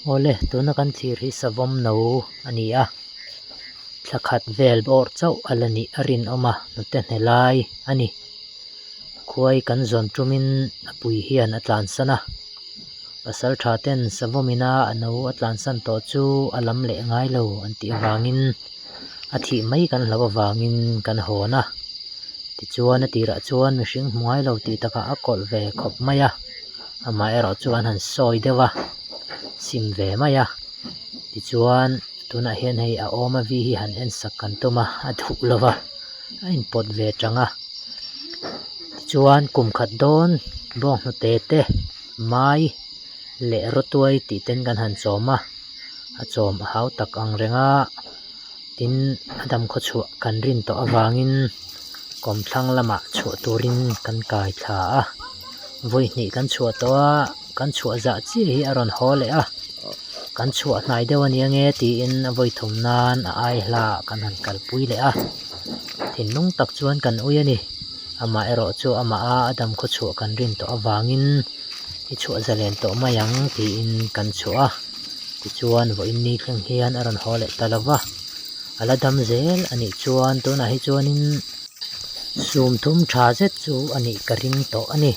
Awle, tuna kan thlir hi savawm no a ni a, thla khat vel bawr chauh a la nih a rinawm a, hnute hne lai a ni. Khuai kan zawn tumin a pui hian a tlansan a, pasal tha ten savawm ina a no a tlansan tawh chu a lam leh ngai lo an tih avangin a thih mai kan hlauh avangin kan hawn a. Tichuan a tirah chuan mihring hmu ngai lo tih takah a kawlh ve khawp mai a, amaherawh chu an han sawi deuh a, sim ve mai a. Tichuan tunah hian hei a awm a vi hi han en sak kan tum a, a duh lo va, a inpawt ve tang a. Tichuan kum khat dawn bawnghnute te mai leh rawtuai tih ten kan han chawm a, a chawm a hau tak ang reng a. Tin, a dam khaw chhuah kan rin tawh avangin kawmthlang lamah chhuah turin kan kai thla a. Vawi hnih kan chhuah tawh a, kan chhuah zah chiah hi a rawn haw leh a. Kan chhuah hnai deuh a nia nge tiin a vawi thum nan a ai hla ah kan han kalpui leh a. Thinlung tak chuan kan ui a ni. Amah erawh chu amah a a dam khaw chhuah kan rin tawh avangin i chhuah zalen tawh mai ang tiin kan chhuah a, tichuan vawiin ni thleng hian a rawn haw leh ta lo va, a la dam zel a nih chuan tunah hi chuanin sum thum tha zet chu a nih ka ring tawh a ni.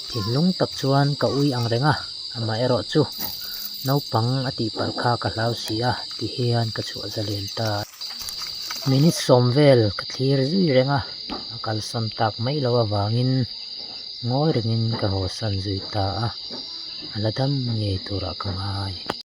Thinlung tak chuan ka ui ang reng a, amaherawh chu naupang a tih palh kha ka hlau si a ti hian ka chhuah zalen ta. Minute sawm vel ka thlir zui reng a, a kalsawn tak mai loh avangin. Ngawi rengin ka haw san zui ta a, a la dam ngei turah ka ngai.